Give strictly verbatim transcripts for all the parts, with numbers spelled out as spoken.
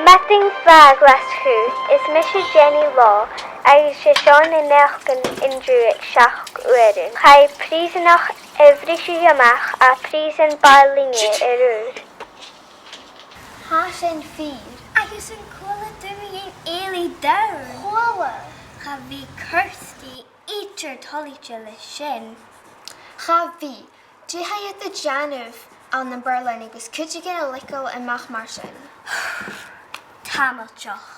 Madainn mhath, a ghlasadh. Is mise Jenny Law, agus 's e seo na naidheachdan an-diugh aig seachd uairean. Chaidh prìosanach a bhriseadh a-mach à prìosan Bàrr Loinge air ùr. Tha sin fìor. Agus an cuala duine an fheadhainn eile? Chuala. Cha bhi Kirsty idir toilichte leis sin. Cha bhi. Dè tha iad a' dèanamh ann am Bàrr Loinge agus cuideigin a' leigeil a-mach mar sin? Tamall deoch.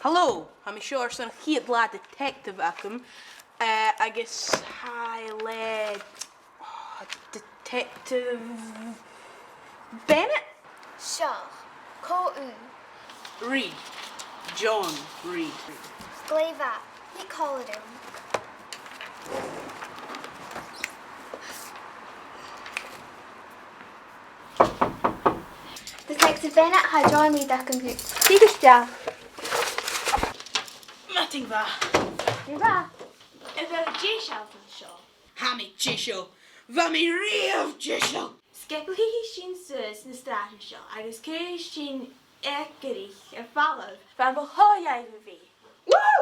Hello, tha mi seo airson a' chiad latha detective agam, eh, agus tha e le, oh, Detective Bennett? Seo, cò thu? Reid. John Reid. Glè mhath, thig còmhla rium. Detective Bennett, tha John Reid agam dhut. Thig a-steach. Madainn mhath. Madainn mhath. A bheil thu deiseil an seo? Tha mi deiseil. Bha mi riamh deiseil. Sgioblaidh sinn suas na sràidean seo agus cuiridh sinn eacarsaich air falbh. Bha mi cho dheaghaidh a bhith. Woo!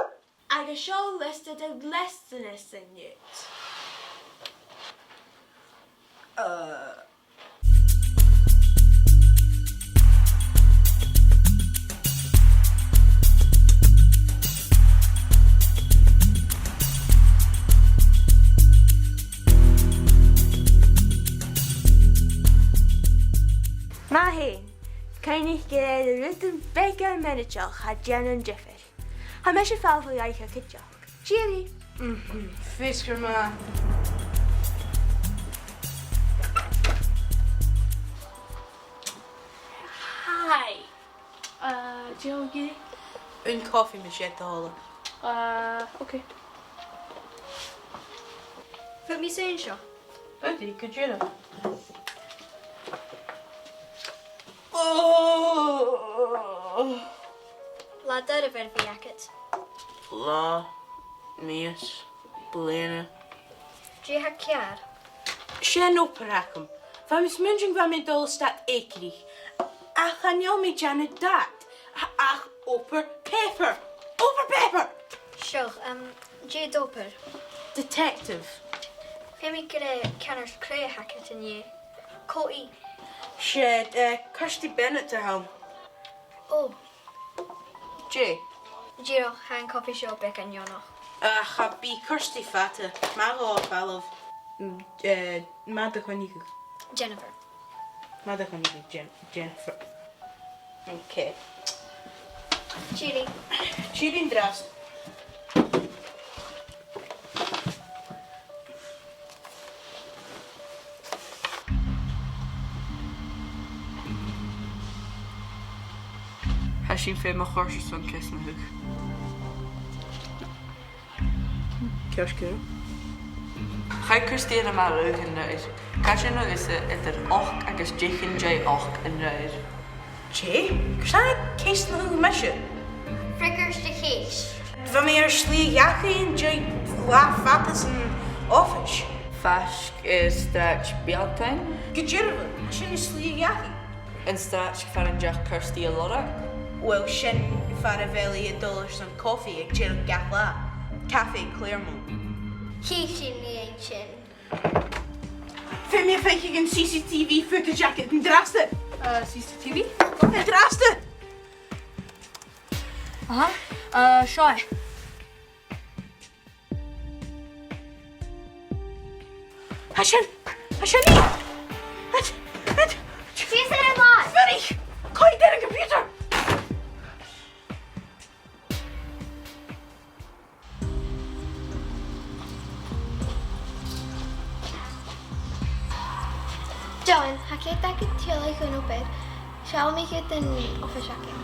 Agus seo liosta de dhleastanasan dhut. Uh. Math fhèin, cuimhnich gur e na rudan beaga mionaideach a tha a' dèanamh an diofar. Tha mise a' falbh a dh'aithghearr cuideachd. Tìoraidh! Mhm, feasgar math. Hi. Uh, dè tha thu ag iarraidh? Aon cofaidh, ma 's e do thoil e. Uh, okay. Feumaidh mi suidhe an seo. Faodaidh, gu dearbh. Oh! Latha doirbh air a bhith agad. Latha, mìos, bliadhna. Dè tha ceàrr? 'S e an obair a th' agam. Bha mi a' smaointinn gum biodh mi a' dol a stad eacarsaich. Ach chan eil mi a' dèanamh dad ach obair pàipeir. Obair pàipeir! Seo, um, dè d' obair? Detective. Feumaidh gur e ceannard-craoibhe a th' agad an-dè. Cò i? 'S e, eh, Kirsty Bennett a th' ann. Ò. Dè? Dìreach, tha an cofaidh seo beagan neònach. Ach cha bhi Kirsty fada. Math dhomh a dh'fhalbh. Mm, eh, math do choinneamh. Jennifer. Math do choinneamh, Jen-, Jennifer. Okay. Tìoraidh. Tìoraidh an-dràsta. Tha sinn feumail a chur sìos airson ceasnachadh. Ceart gu leòr. Chaidh Kirsty air a marbhadh an-raoir. Càit an robh thusa eadar ochd agus deich an dèidh ochd an-raoir? Dè? Carson a tha thu a' ceasnachadh mise? Freagairt a' cheist. Bha mi air slighe dhachaigh an dèidh latha fada san oifis. Faisg air Sràid Bhealtainn? Gu dearbha, tha sin na slighe dhachaigh. An sràid far an deach Kirsty a lorg? Uill, sin far a bheil i a' dol airson cofaidh aig deireadh gach latha. Café Claremont. Chì sinn an sin. Feumaidh mi faighinn an C C T V footage agad an-dràsta. Uh, C C T V? An-dràsta! Aha. Uh, seo e. Tha sin! Tha sin i! Ait! Ait! Dè tha sin a' dèanamh? Fuirich! Coimhead air a' chomputer! John, tha cead agad tilleadh chun obair. Seallaidh mi dhut an oifis agam.